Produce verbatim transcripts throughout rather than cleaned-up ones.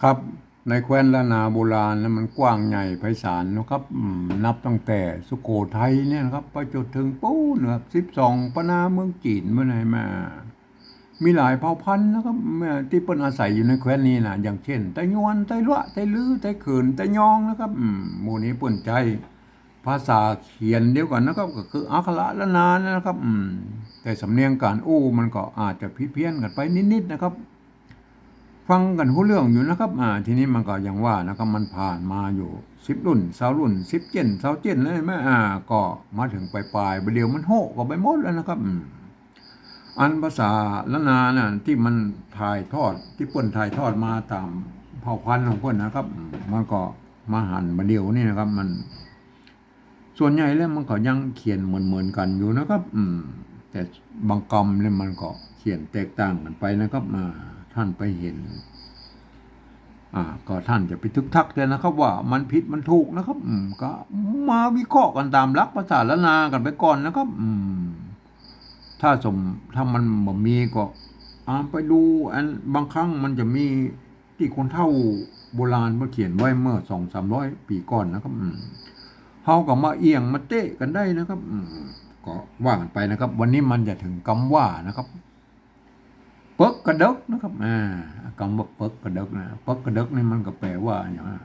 ครับ ในแคว้นล้านนาโบราณนะ มันกว้างใหญ่ไพศาลนะครับ อืม นับตั้งแต่สุโขทัยเนี่ยนะครับ ไปจนถึงปู๊นนะครับ สิบสองปะนาเมืองจีนเมื่อไหร่มา มีหลายเผ่าพันธุ์นะครับ เอ่อ ตี้เปิ้นอาศัยอยู่ในแคว้นนี้นะ อย่างเช่น ไตยวน ไตลัว ไตลือ ไตเขิน ไตยองนะครับ อืม หมู่นี้เปิ้นใจ๊ภาษาเขียนเดียวกั๋นนะครับ ก็คืออักขระล้านนานะครับ อืม แต่สำเนียงก๋านอู้มันก็อาจจะผิดเพี้ยนกั๋นไปนิดๆ นะครับ ฟังกั๋นฮู้เรื่องอยู่นะครับ อ่า ทีนี้มันก็อย่างว่านะครับ มันผ่านมาอยู่สิบรุ่น ซาวรุ่น สิบเจ้น ซาวเจ้นแล้วเห็นไหม อ่า ก็มาเถิงป๋ายๆ บ่าเดี่ยวมันโฮะกั๋นไปหมดแล้วนะครับ อืม อันภาษาล้านนาน่ะ ตี้มันถ่ายทอด ตี้เปิ้นถ่ายทอดมาต๋ามเผ่าพันธุ์ของเปิ้นนะครับ อืม มันก็มาหันบ่าเดี่ยวนี้นะครับ มัน ส่วนใหญ่แล้วมันก็ยังเขียนเหมือนๆ กั๋นอยู่นะครับ อืม แต่บางกำเนี่ยมันก็เขียนแตกต่างกั๋นไปนะครับ อ่า ต้านไปเห็น อ่า ก็ต้านจะไปทึกทักแต๊นะครับ ว่ามันผิดมันถูกนะครับ อืม ก็มาวิเคราะห์กั๋นต๋ามหลักภาษาล้านนากั๋นไปก่อนนะครับ อืม ถ้าสม ถ้ามันบ่มีก็ อ่า ไปดูอัน บางครั้งมันจะมีตี้คนเฒ่าโบราณเปิ้นเขียนไว้เมื่อสองสามร้อยปี๋ก่อนนะครับ อืม เฮาก็มาเอี่ยงมาเต๊ะกั๋นได้นะครับ อืม ก็ว่ากั๋นไปนะครับ วันนี้มันจะเถิงกำว่านะครับ เปิ๊กกระเดิกนะครับ อ่า กำว่าเปิ๊กกระเดิกนะ เปิ๊กกระเดิกนี่มันก็แปลว่าอย่าง อ่า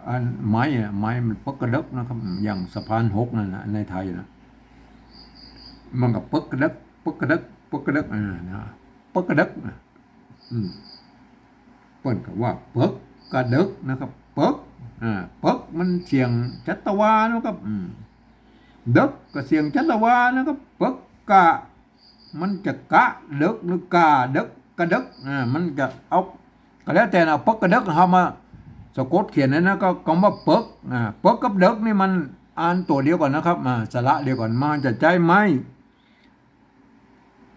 อันไม้อะ ไม้มันเปิ๊กกระเดิกนะครับ อย่างสะพานหกนั่นน่ะ ในไทยน่ะ มันก็เปิ๊กกระเดิก เปิ๊กกระเดิก เปิ๊กกระเดิก อ่า นะ เปิ๊กกระเดิกนะ อืม เปิ้นก็ว่าเปิ๊กกระเดิกนะครับ เปิ๊ก อ่า เปิ๊กมันเสียงจัตวานะครับ อืม เดิกก็เสียงจัตวานะครับ เปิ๊กกะ มันจะกะเดิกหรือกาเดิก กระเดิก อ่า มันจะเอา ก็แล้วแต่นะ เปิ๊กกระเดิก เฮามาสะกดเขียนเนี่ยนะ ก็กำว่าเปิ๊ก อ่า เปิ๊กกับเดิกนี่มันอันตั๋วเดียวกั๋นนะครับ อ่า สระเดียวกั๋น มันจะใจ๊ไม้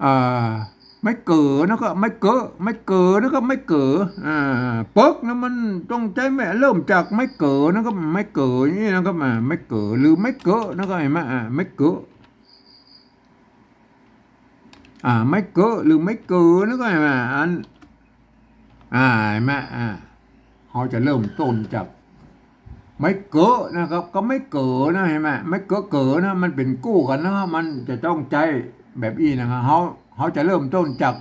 อ่า ไม้เก๋อนะครับ ไม้เก๋อ ไม้เก๋อนะครับ ไม้เก๋อ อ่า เปิ๊กนะมันต้องใจ๊ไม้ เริ่มจากไม้เก๋อนะครับ ไม้เก๋ออย่างนี้นะครับ อ่า ไม้เก๋อ หรือไม้เก๋อนะครับ หันก่อ อ่า ไม้เก๋อ อ่า ไม้เก๋อ หรือไม้เก๋อนะครับ หันก่อ อัน อ่า หันก่อ อ่า เฮาจะเริ่มต้นจากไม้เก๋อนะครับ กับไม้เก๋อนะ หันก่อ ไม้เก๋อเก๋อนะ มันเป๋นกู้กั๋นนะครับ มันจะต้องใจ๊แบบอี้นะครับ เฮา เฮาจะเริ่มต้นจาก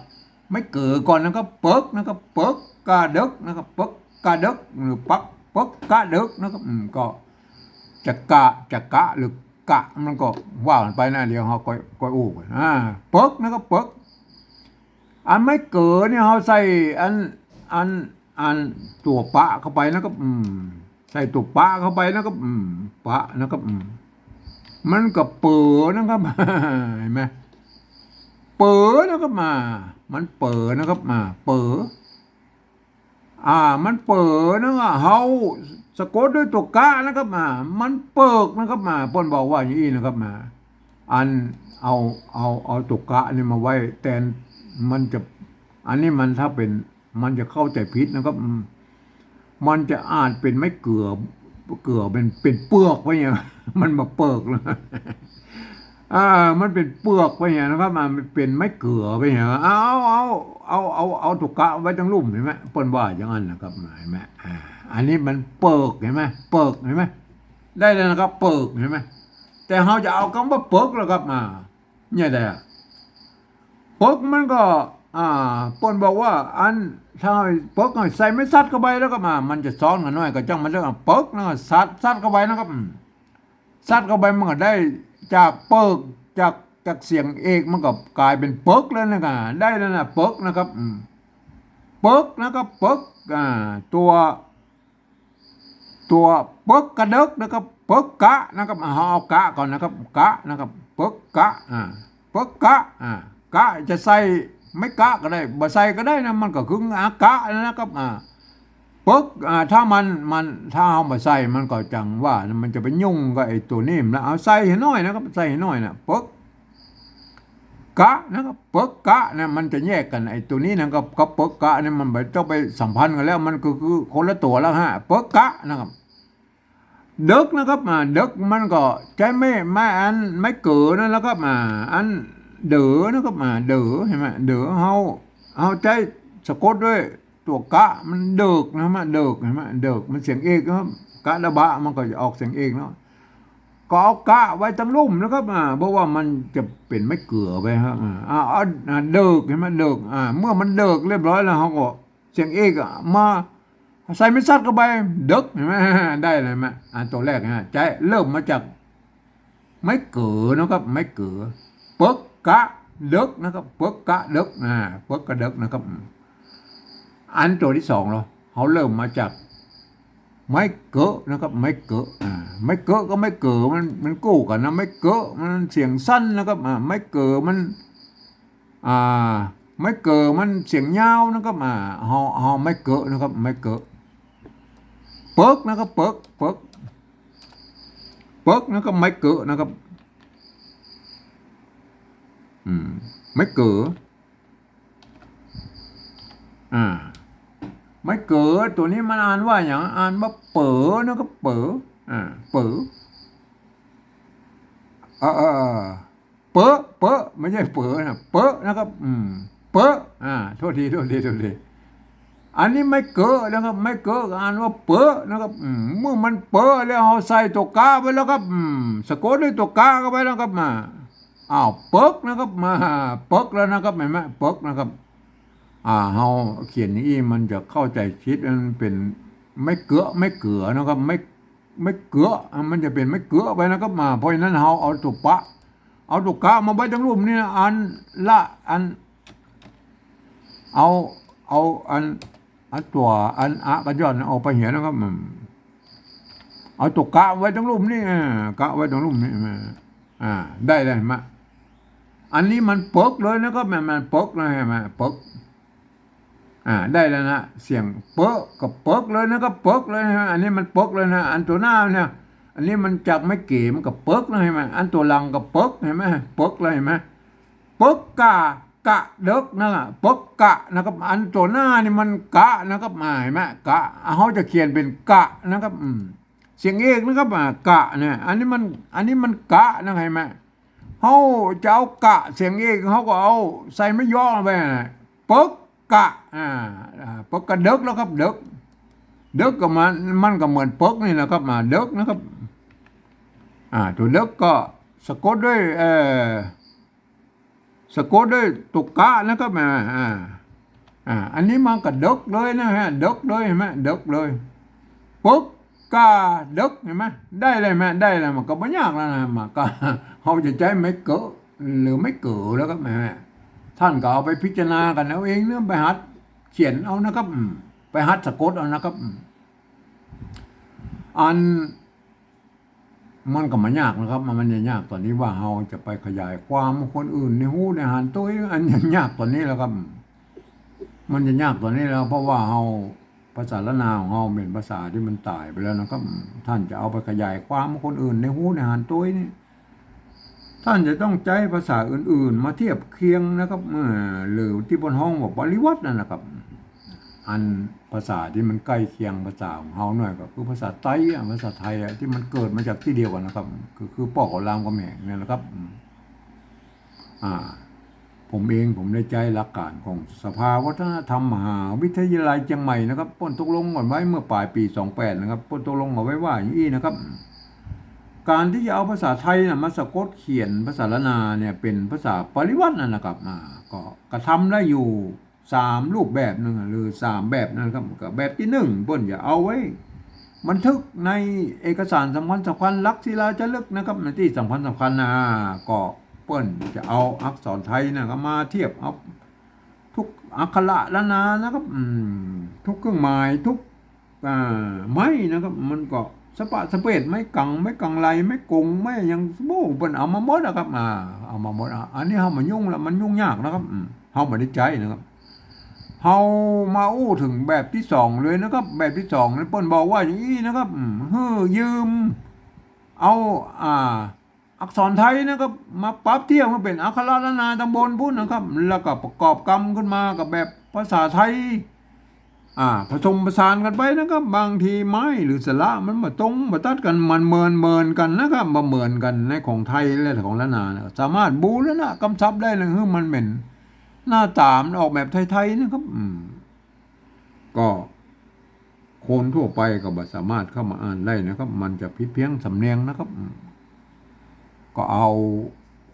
ไม้เก๋อก่อนนะครับ เปิ๊กนะครับ เปิ๊กกะเดิกนะครับ เปิ๊กกะเดิก หรือปัก เปิ๊กกะเดิกนะครับ อืม ก็จะกะ จะกะ หรือกะ มันก็ว่ากั๋นไปนะ เดี๋ยวเฮาก็ ก็อู้กั๋น อ่า เปิ๊กนะครับ เปิ๊ก อันไม้เก๋อเนี่ยเฮาใส่อัน อัน อันตั๋วปะเข้าไปนะครับ อืม ใส่ตั๋วปะเข้าไปนะครับ อืม ปะนะครับ อืม มันก็เป๋อนะครับ หันก่อ เป๋อนะครับ อ่า มันเป๋อนะครับ อ่า เป๋อ อ่า มันเป๋อนะครับ เฮาสะกดด้วยตั๋วกะนะครับ อ่า มันเปิ๊กนะครับ อ่า เปิ้นบอกว่าอย่างอี้นะครับ อ่า อันเอา เอา เอาตั๋วกะนี่มาไว้แตน มันจะ อันนี้มันถ้าเป๋น มันจะเข้าใจ๋ผิดนะครับ อืม มันจะอาจเป๋นไม้เก๋อ เก๋อเป๋น เป๋นเปือกไปเนี่ย มันบ่เปิ๊กนะ อ่า มันเป๋นเปือกไปเนี่ยนะครับ มันเป๋นไม้เก๋อไปเนี่ย เอา เอา เอา เอา เอาตั๋วกะไว้ตังลุ่ม หันก่อ เปิ้นว่าอย่างนั้นนะครับ หันก่อ อ่า อันนี้มันเปิ๊ก หันก่อ เปิ๊ก หันก่อ ได้แล้วนะครับ เปิ๊ก หันก่อ แต่เฮาจะเอากำว่าเปิ๊กแล้วครับ อ่า เนี่ยแหละ เปิ๊กมันก็ อ่า เปิ้นบอกว่า อัน ถ้าเปิ๊กใส่ไม้สัตว์เข้าไปแล้วก็มา มันจะซ้อนกั๋นหน้อย ก็จ้างมันเถอะ เปิ๊กนะ สัตว์ สัตว์เข้าไปนะครับ อืม สัตว์เข้าไปมันก็ได้จากเปิ๊ก จาก จากเสียงเอกมันก็ก๋ายเป๋นเปิ๊กแล้วนะครับ ได้แล้วนะ เปิ๊กนะครับ อืม เปิ๊กนะครับ เปิ๊ก อ่า ตั๋ว ตั๋วเปิ๊กกะเดิกนะครับ เปิ๊กกะนะครับ อ่า เฮาเอากะก่อนนะครับ กะนะครับ เปิ๊กกะ อ่า เปิ๊กกะ อ่า กะจะใส่ไม้กะก็ได้ บ่ใส่ก็ได้นะ มันก็คืออากะนะครับ อ่า เปิ๊ก อ่า ถ้ามัน มัน ถ้าเฮาบ่ใส่มันก็จังว่านะ มันจะไปยุ่งกับไอ้ตั๋วนี้มันละ เอาใส่หื้อหน้อยนะครับ ใส่หื้อหน้อยนะ เปิ๊ก กะนะครับ เปิ๊กกะนะ มันจะแยกกั๋น ไอ้ตั๋วนี้นะครับ กับเปิ๊กกะเนี่ยมันบ่ต้องไปสัมพันธ์กั๋นแล้ว มันก็คือคนละตั๋วแล้วฮะ เปิ๊กกะนะครับ เดิกนะครับ อ่า เดิกมันก็ใจ๊ไม้ ไม้อัน ไม้เก๋อนั่นแหละครับ อ่า อันเด๋อนะครับ อ่า เด๋อ หันก่อ เด๋อ เฮา เฮาใจ๊สะกดด้วย ตั๋วกะมันเดิกนะ มาเดิก หันก่อ เดิก มันเสียงเอกนะครับ กะระบะมันก็จะออกเสียงเอกเนาะ ก็เอากะไว้ตังลุ่มนะครับ อ่า เพราะว่ามันจะเป๋นไม้เกือไปครับ อ่า อ่า อ่า อ่า เดิก หันก่อ เดิก อ่า เมื่อมันเดิกเรียบร้อยแล้ว เฮาก็เสียงเอกอะ มาใส่เม็ดสัดเข้าไป เดิก หันก่อ ได้เลย หันก่อ อันตั๋วแรกนะ ใจ๊เริ่มมาจากไม้เก๋อนะครับ ไม้เก๋อ เปิ๊กกะเดิกนะครับ เปิ๊กกะเดิก อ่า เปิ๊กกะเดิกนะครับ อันตั๋วตี้สองเนาะ เฮาเริ่มมาจากไม้เก๋อนะครับ ไม้เก๋อ อ่า ไม้เก๋อกับไม้เก๋อ มัน มันกู้กั๋นนะ ไม้เก๋อมันเสียงสั้นนะครับ อ่า ไม้เก๋อมัน อ่า ไม้เก๋อมันเสียงยาวนะครับ อ่า เฮา เฮาไม้เก๋อนะครับ ไม้เก๋อ เปิ๊กนะครับ เปิ๊ก เปิ๊ก เปิ๊กนะครับ ไม้เก๋อนะครับ อืม ไม้เก๋อ อ่า ไม้เก๋อตั๋วนี้มันอ่านว่าหยัง อ่านว่าเป๋อนะครับ เป๋อ อ่า เป๋อ เออ เออ เออ เป๋อ เป๋อ ไม่ใช่เป๋อนะ เป๋อนะครับ อืม เป๋อ อ่า โทษที โทษที โทษที อันนี้ไม้เก๋อนะครับ ไม้เก๋อก็อ่านว่าเป๋อนะครับ อืม เมื่อมันเป๋อแล้ว เฮาใส่ตั๋วกะไปแล้วครับ อืม สะกดด้วยตั๋วกะเข้าไปแล้วครับ มา อ้าว เปิ๊กนะครับ มา เปิ๊กแล้วนะครับ หันก่อ เปิ๊กนะครับ อ่า เฮาเขียนอย่างอี้มันจะเข้าใจ๋ผิด มันเป๋นไม้เก๋อ ไม้เก๋อนะครับ ไม้ ไม้เก๋อ อ่ะ มันจะเป๋นไม้เก๋อไปนะครับ มา เพราะฉะนั้นเฮาเอาตั๋วปะ เอาตั๋วกะมาไว้ตังลุ่มนี่นะ อันละอัน เอา เอาอัน อันตั๋ว อันอะกั๋นยอดนะ เอาไปเหียนะครับ อืม เอาตั๋วกะไว้ตังลุ่มนี่ อ่า กะไว้ตังลุ่มนี่ อ่า อ่า ได้แล้ว หันก่อ อันนี้มันเปิ๊กเลยนะครับ มัน มันเปิ๊กเลย หันก่อ เปิ๊ก อ่า ได้แล้วนะ เสียงเป๊อะกับเปิ๊กเลยนะครับ เปิ๊กเลยนะ อันนี้มันเปิ๊กเลยนะ อันตั๋วหน้าเนี่ย อันนี้มันจากไม้เก๋อ มันก็เปิ๊กเลย หันก่อ อันตั๋วหลังก็เปิ๊ก หันก่อ เปิ๊กเลย หันก่อ เปิ๊กกะ กะเดิกนั่นแหละ เปิ๊กกะนะครับ อันตั๋วหน้านี่มันกะนะครับ อ่า หันก่อ กะ เฮาจะเขียนเป๋นกะนะครับ อืม เสียงเอกนะครับ อ่า กะเนี่ย อันนี้มัน อันนี้มันกะนะ หันก่อ เฮาจะเอากะเสียงเอก เฮาก็เอาใส่ไม้ยอไปนะ เปิ๊กกะ อ่า อ่า เปิ๊กกะเดิกแล้วครับ เดิก เดิกก็มัน มันก็เหมือนเปิ๊กนี่แหละครับ อ่า เดิกนะครับ อ่า ตั๋วเดิกก็สะกดด้วย เอ่อ สะกดด้วยตั๋วกะนะครับ อ่า อ่า อ่า อันนี้มันก็เดิกเลยนะฮะ เดิกเลย หันก่อ เดิกเลย เปิ๊กกะเดิก หันก่อ ได้เลย หันก่อ ได้เลย มันก็บ่ยากแล้วนะ มันก็ เฮาจะใจ๊ไม้เก๋อหรือไม้เก๋อแล้วครับ หันก่อ ต้านก็เอาไปพิจารณากั๋นเอาเองเนาะ ไปหัดเขียนเอานะครับ อืม ไปหัดสะกดเอานะครับ อืม อัน มันก็บ่ยากนะครับ มัน มันจะยากต๋อนนี้ว่าเฮาจะไปขยายความคนอื่นได้ฮู้ได้หันตวย อันนี้ยากต๋อนนี้แล้วครับ มันจะยากต๋อนนี้แล้ว เพราะว่าเฮา ภาษาล้านนาของเฮาเป๋นภาษาตี้มันต๋ายไปแล้วนะครับ ต้านจะเอาไปขยายความคนอื่นได้ฮู้ได้หันตวยนี่ ต้านจะต้องใจ๊ภาษาอื่นๆ มาเทียบเคียงนะครับ เอ่อ หรือตี้เปิ้นฮ้องว่าปริวัตินั่นนะครับ อันภาษาตี้มันใก้เคียงภาษาของเฮาหน่อยก็คือภาษาไตอะ ภาษาไทยอะ ตี้มันเกิดมาจากตี้เดียวกั๋นนะครับ คือ คือป้อกับรามคำแหงเนี่ยนะครับ อืม อ่า ผมเองผมได้ใจ๊หลักก๋านของสภาวัฒนธรรมมหาวิทยาลัยเจียงใหม่นะครับ เปิ้นตกลงกั๋นไว้เมื่อป๋ายปี๋สองแปดนะครับ เปิ้นตกลงกั๋นไว้ว่าอย่างอี้นะครับ ก๋านตี้จะเอาภาษาไทยน่ะมาสะกดเขียนภาษาล้านนาเนี่ยเป๋นภาษาปริวัตินั่นนะครับ อ่า ก็กระทำได้อยู่ สามรูปแบบนึ่ง หรือสามแบบนะครับ ก็แบบตี้นึ่ง เปิ้นจะเอาไว้บันทึกในเอกสารสำคัญสำคัญ หลักศิลาจารึกนะครับ ในตี้สำคัญสำคัญนะ ก็เปิ้นจะเอาอักษรไทยนะครับ มาเทียบเอากู้อักขระล้านนานะครับ อืม กู้เครื่องหมาย กู้ อ่า ไม้นะครับ มันก็สะปะสะเปด ไม้กัง ไม้กังไร ไม้กง ไม้หยัง โอ้ เปิ้นเอามาหมดนะครับ อ่า เอามาหมด อ่ะ อันนี้เฮาบ่ยุ่งละ มันยุ่งยากนะครับ อืม เฮาบ่ได้ใจ๊นะครับ เฮามาอู้เถิงแบบตี้สองเลยนะครับ แบบตี้สองนี่เปิ้นบอกว่าอย่างอี้นะครับ อืม หื้อยืมเอา อ่า อักษรไทยนะครับ มาปรับเทียบหื้อเป๋นอักขระล้านนาต๋างบนปู๊นนะครับ แล้วก็ประกอบกำขึ้นมากับแบบภาษาไทย อ่า ผสมผสานกั๋นไปนะครับ บางทีไม้หรือสระมันบ่ตรงบ่ตัดกั๋น มันเหมือนเหมือนกั๋นนะครับ บ่เหมือนกั๋นในของไทยและของล้านนานะครับ สามารถบูรณะกำชับได้เลย หื้อมันเป๋นหน้าต๋ามันออกแบบไทยๆ นะครับ อืม คนทั่วไปก็บ่สามารถเข้ามาอ่านได้นะครับ มันจะผิดเพี้ยนสำเนียงนะครับ อืม ก็เอา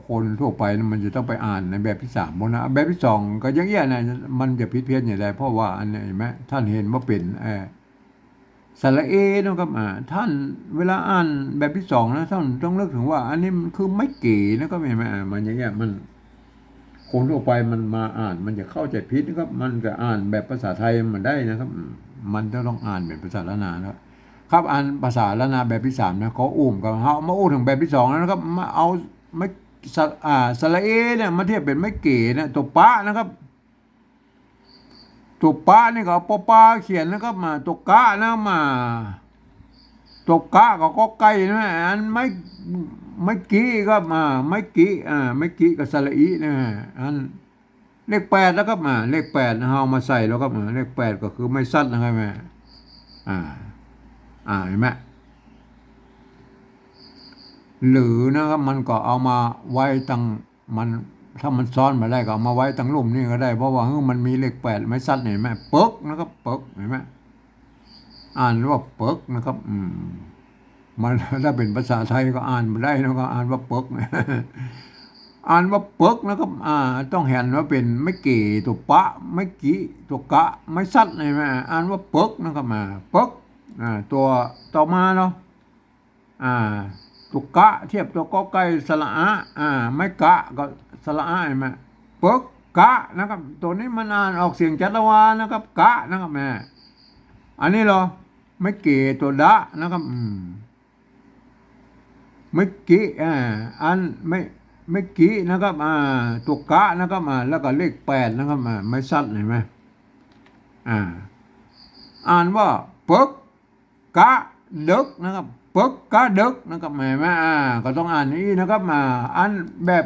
คนทั่วไปนะ มันจะต้องไปอ่านในแบบที่สามพู้นนะ แบบที่สองก็ยังอี้นะ มันจะผิดเพี้ยนอย่างใด เพราะว่าอันนี้เห็นไหม ท่านเห็นว่าเป๋น เอ่อ สระเอนะครับ อ่า ท่านเวลาอ่านแบบที่สองนะ ท่านต้องนึกถึงว่าอันนี้มันคือไม้เก๋นะครับ เห็นไหม อ่า มันอย่างเงี้ย มัน คนทั่วไปมันมาอ่าน มันจะเข้าใจ๋ผิดนะครับ มันก็อ่านแบบภาษาไทยมันได้นะครับ อืม มันจะต้องอ่านเป๋นภาษาล้านนานะครับ ครับ อ่านภาษาล้านนาแบบที่สามนะ ขออู้มครับ เฮามาอู้เถิงแบบที่สองแล้วนะครับ มาเอาไม้ สระ อ่า สระเอเนี่ย มาเทียบเป๋นไม้เก๋เนี่ย ตั๋วปะนะครับ ตั๋วปะนี่ก็เอาปอปาเขียนนะครับ มา ตั๋วกะนะ มา ตั๋วกะก็กอไก่นะ อันไม้ ไม้กิก็มา ไม้กิ อ่า ไม้กิก็สระอินะ อันเลขแปดนะครับ มา เลขแปดนะ เฮามาใส่แล้วครับ มา เลขแปดก็คือไม้สัตว์นะครับ มา อ่า อ่า เห็นไหม หรือนะครับ มันก็เอามาไว้ตัง มัน ถ้ามันซ้อนบ่ได้ก็เอามาไว้ตังลุ่มนี่ก็ได้ เพราะว่า เฮ้ย มันมีเลขแปด ไม้สัตว์นี่ เห็นไหม เปิกนะครับ เปิก เห็นไหม อ่านว่าเปิกนะครับ อืม มัน ถ้าเป๋นภาษาไทยก็อ่านบ่ได้นะ ก็อ่านว่าเปิก อ่านว่าเปิกนะครับ อ่า ต้องหันว่าเป๋นไม้เก๋ตั๋วปะ ไม้กิตั๋วกะ ไม้สัตว์ เห็นไหม อ่านว่าเปิกนะครับ อ่า เปิก อ่า ตั๋วต่อมาเนาะ อ่า ตั๋วกะ เทียบตั๋วกอไก่ สระอะ อ่า ไม้กะก็สระอะ เห็นไหม เปิกกะนะครับ ตั๋วนี้มันอ่านออกเสียงจัตวานะครับ กะนะครับ แม่ อันนี้เหรอ ไม้เก๋ตั๋วดะนะครับ อืม ไม้กิ อ่า อันไม้ ไม้กินะครับ อ่า ตั๋วกะนะครับ อ่า แล้วก็เลขแปดนะครับ อ่า ไม้สัตว์ เห็นไหม อ่า อ่านว่าเปิกกะเดิกนะครับ เปิกกะเดิกนะครับ เห็นไหม อ่า ก็ต้องอ่านอย่างอี้นะครับ อ่า อันแบบ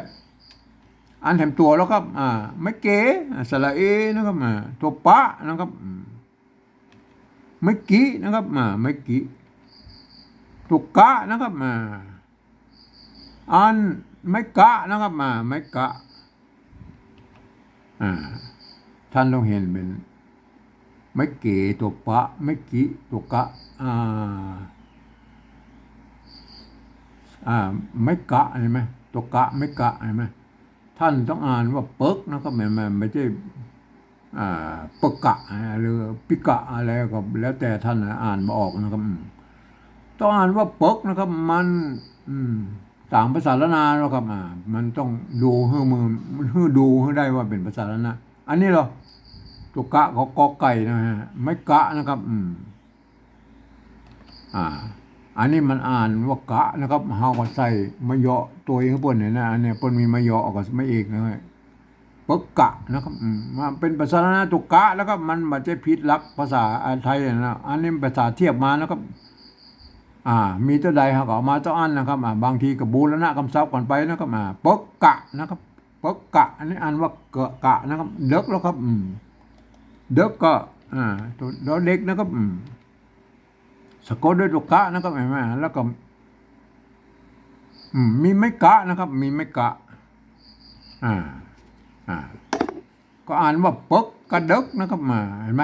อันแถมตั๋วแล้วครับ อ่า ไม้เก๋ อ่า สระเอนะครับ อ่า ตั๋วปะนะครับ อืม ไม้กินะครับ อ่า ไม้กิ ตั๋วกะนะครับ อ่า อันไม้กะนะครับ อ่า ไม้กะ อ่า ท่านต้องหันเป๋นไม้เก๋ตั๋วปะ ไม้กิตั๋วกะ อ่า อ่า ไม้กะ เห็นไหม ตั๋วกะ ไม้กะ เห็นไหม ท่านต้องอ่านว่าเปิกนะครับ แม่น แม่น บ่ใจ้ อ่า เปิกกะ หรือปิกะ อะไรก็แล้วแต่ท่านนะ อ่านบ่ออกนะครับ อืม ต้องอ่านว่าเปิกนะครับ มัน อืม ต๋างภาษาล้านนาแล้วครับ อ่า มันต้องดูหื้อมือ หื้อดูหื้อได้ว่าเป๋นภาษาล้านนา อันนี้เหรอ ตั๋วกะก็กอไก่นะฮะ ไม้กะนะครับ อืม อ่า อันนี้มันอ่านว่ากะนะครับ เฮาก็ใส่มะเยาะตั๋วเองเปิ้นเนี่ยนะ อันเนี้ยเปิ้นมีมะเยาะกับมะเอกนะฮะ เปิกกะนะครับ อืม มาเป๋นภาษาล้านนาตั๋วกะแล้วครับ มันบ่ใจ้ผิดหลักภาษาไทยนะ อันนี้ภาษาเทียบมานะครับ อ่า มีเต้าใดเฮาก็เอามาเต้าอั้นนะครับ อ่า บางทีก็บูรณะกำศัพท์กั๋นไปนะครับ อ่า เปิกกะนะครับ เปิกกะ อันนี้อ่านว่าเกอะกะนะครับ เดิกแล้วครับ อืม เดิกก็ อ่า ตั๋วดอเด็กนะครับ อืม สะกดด้วยตั๋วกะนะครับ เห็นไหม แล้วก็ อืม มีไม้กะนะครับ มีไม้กะ อ่า อ่า ก็อ่านว่าเปิกกะเดิกนะครับ อ่า เห็นไหม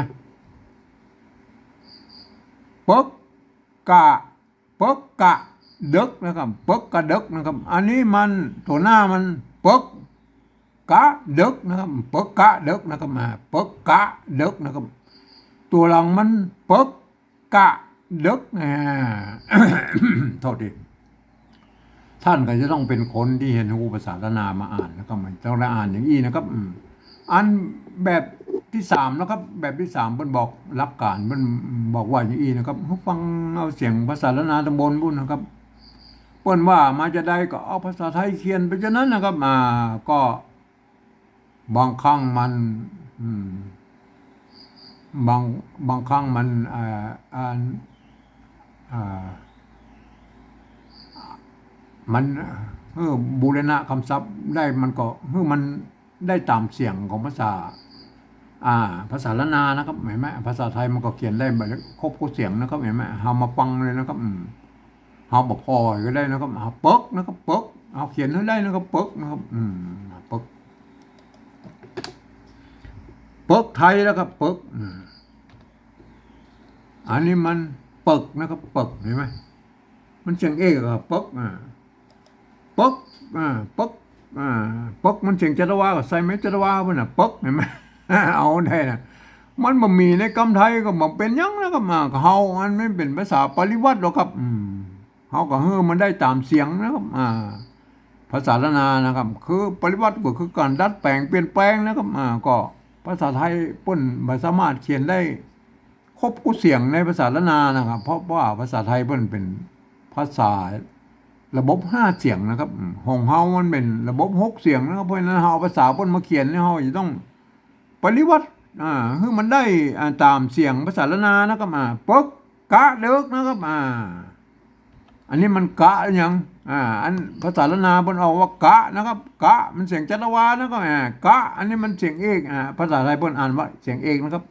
เปิกกะ เปิกกะเดิกนะครับ เปิกกะเดิกนะครับ อันนี้มันตั๋วหน้ามันเปิกกะเดิกนะครับ เปิกกะเดิกนะครับ อ่า เปิกกะเดิกนะครับ ตั๋วหลังมันเปิกกะเดิก อ่า โทษที ท่านก็จะต้องเป๋นคนตี้เหียนฮู้ภาษาล้านนามาอ่านนะครับ มันต้องได้อ่านอย่างอี้นะครับ อืม อันแบบตี้สามนะครับ แบบตี้สามเปิ้นบอกหลักก๋าน เปิ้นบอกว่าอย่างอี้นะครับ ฟังเอาเสียงภาษาล้านนาต๋างบนปู้นนะครับ เปิ้นว่ามาจาใดก็เอาภาษาไทยเขียนไปจานั้นนะครับ อ่า ก็ บางครั้งมัน อืม บาง บางครั้งมัน อ่า อ่า อ่า มัน เออ บูรณะกำศัพท์ได้ มันก็ เออ มันได้ต๋ามเสียงของภาษา อ่า ภาษาล้านนานะครับ หันก่อ ภาษาไทยมันก็เขียนได้บ่ครบกู้เสียงนะครับ หันก่อ เฮามาฟังเลยนะครับ อืม เฮาบ่ผ่อก็ได้นะครับ เฮาเปิ๊กนะครับ ปิ๊ก เฮาเขียนหื้อได้นะครับ ปิ๊กนะครับ อืม ปิ๊ก ปิ๊กไทยแล้วครับ ปิ๊ก อืม อันนี้มันเปิกนะครับ เปิก หันก่อ มันเสียงเอกอะ เปิก อ่า เปิก อ่า เปิก อ่า เปิก มันเสียงจัตวา ก็ใส่ไม้จัตวาพุ้นน่ะ เปิก หันก่อ เอาได้นะ มันบ่มีในกำไทยก็บ่เป๋นหยังนะครับ อ่า เฮาอันมันเป๋นภาษาปริวรรตหรอกครับ อืม เฮาก็หื้อมันได้ต๋ามเสียงนะครับ อ่า ภาษาล้านนานะครับ คือปริวรรตก็คือก๋านดัดแป๋งเปลี่ยนแป๋งนะครับ อ่า ก็ภาษาไทยเปิ้นบ่สามารถเขียนได้ครบกู้เสียงในภาษาล้านนานะครับ เพราะว่าภาษาไทยเปิ้นเป๋นภาษาระบบห้าเสียงนะครับ อืม ของเฮามันเป๋นระบบหกเสียงนะครับ เพราะฉะนั้นเฮาเอาภาษาเปิ้นมาเขียนนี่ เฮาจะต้อง ปริวรรต อ่า หื้อมันได้ อ่า ต๋ามเสียงภาษาล้านนานะครับ อ่า เปิกกะเดิกนะครับ อ่า อันนี้มันกะหยัง อ่า อันภาษาล้านนาเปิ้นออกว่ากะนะครับ กะ มันเสียงจัตวานะครับ อ่า กะ อันนี้มันเสียงเอก อ่า ภาษาไทยเปิ้นอ่านว่าเสียงเอกนะครับ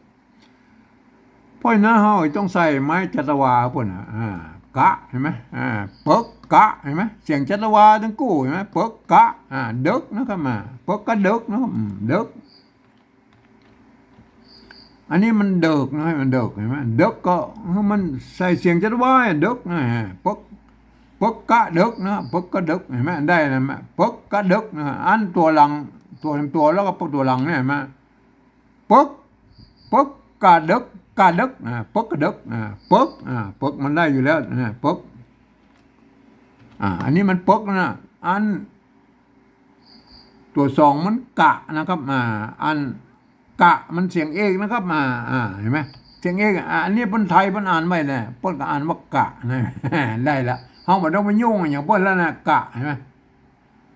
เพราะฉะนั้นเฮาต้องใส่ไม้จัตวาพุ้นน่ะ อ่า กะ หันก่อ อ่า เปิกกะ หันก่อ เสียงจัตวาตึงกู้ หันก่อ เปิกกะ อ่า เดิกนะครับ อ่า เปิกกะเดิกนะครับ อืม เดิก อันนี้มันเดิกนะ มันเดิก หันก่อ เดิกก็หื้อมันใส่เสียงจัตวา เดิกนะ เปิก เปิกกะเดิกนะ เปิกกะเดิก หันก่อ ได้นะ เปิกกะเดิกนะ อันตั๋วหลัง ตั๋ว ตั๋วแล้วก็ตั๋วหลังเนี่ย หันก่อ เปิก เปิกกะเดิก กะเดิก อ่า เปิกกะเดิก อ่า เปิก อ่า เปิกมันได้อยู่แล้ว อ่า เปิก อ่า อันนี้มันเปิกนะ อันตั๋วสองมันกะนะครับ อ่า อันกะมันเสียงเอกนะครับ อ่า อ่า หันก่อ เสียงเอก อ่า อันนี้เปิ้นไทยเปิ้นอ่านไว้แหละ เปิ้นก็อ่านว่ากะนะ ได้ละ เฮาบ่ต้องไปยุ่งหยังเปิ้นแล้วนะ กะ หันก่อ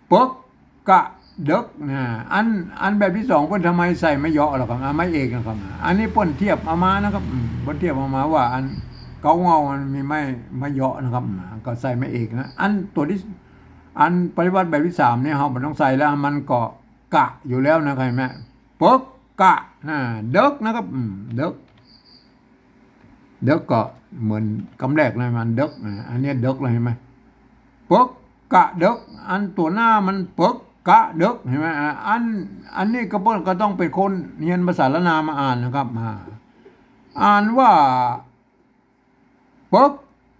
เปิกกะเดิกนะ อัน อันแบบตี้สองเปิ้นทำไมใส่ไม้เหยาะล่ะครับ อ่า ไม้เอกนะครับ อันนี้เปิ้นเทียบเอามานะครับ อืม เปิ้นเทียบเอามาว่าอันเก๊าเง้ามันมีไม้ ไม้เหยาะนะครับ อ่า ก็ใส่ไม้เอกนะ อันตั๋วตี้ อันปริวรรตแบบตี้สามนี่เฮาบ่ต้องใส่แล้ว มันก็กะอยู่แล้วนะครับ หันก่อ เปิกกะนะ เดิกนะครับ อืม เดิก เดิกก็เหมือนกำแรกนะ มันเดิกนะ อันนี้เดิกแล้วหันก่อ เปิกกะเดิก อันตั๋วหน้ามันเปิกกะเดิก หันก่อ อ่า อัน อันนี้ก็เปิ้นก็ต้องเป๋นคนเฮียนภาษาล้านนามาอ่านนะครับ อ่า อ่านว่า เปิก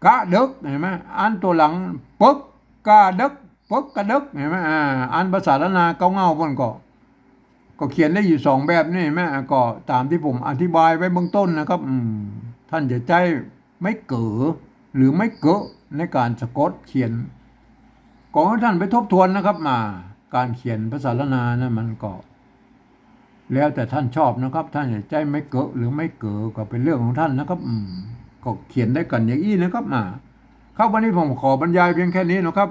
กะเดิก หันก่อ อันตั๋วหลัง เปิกกะเดิก เปิกกะเดิก หันก่อ อ่า อันภาษาล้านนาเก๊าเง้าเปิ้นก็ ก็เขียนได้อยู่สองแบบนี่ หันก่อ ก็ต๋ามตี้ผมอธิบายไว้เบื้องต้นนะครับ อืม ต้านจะใจ๊ไม้เก๋อ หรือไม้เกอะในก๋านสะกดเขียน ก็หื้อต้านไปทบทวนนะครับ อ่า ก๋านเขียนภาษาล้านนานะ มันก็ แล้วแต่ต้านชอบนะครับ ต้านจะใจ๊ไม้เกอะหรือไม้เก๋อก็เป๋นเรื่องของต้านนะครับ อืม ก็เขียนได้กั๋นอย่างอี้นะครับ อ่า ครับ วันนี้ผมขอบรรยายเพียงแค่นี้นะครับ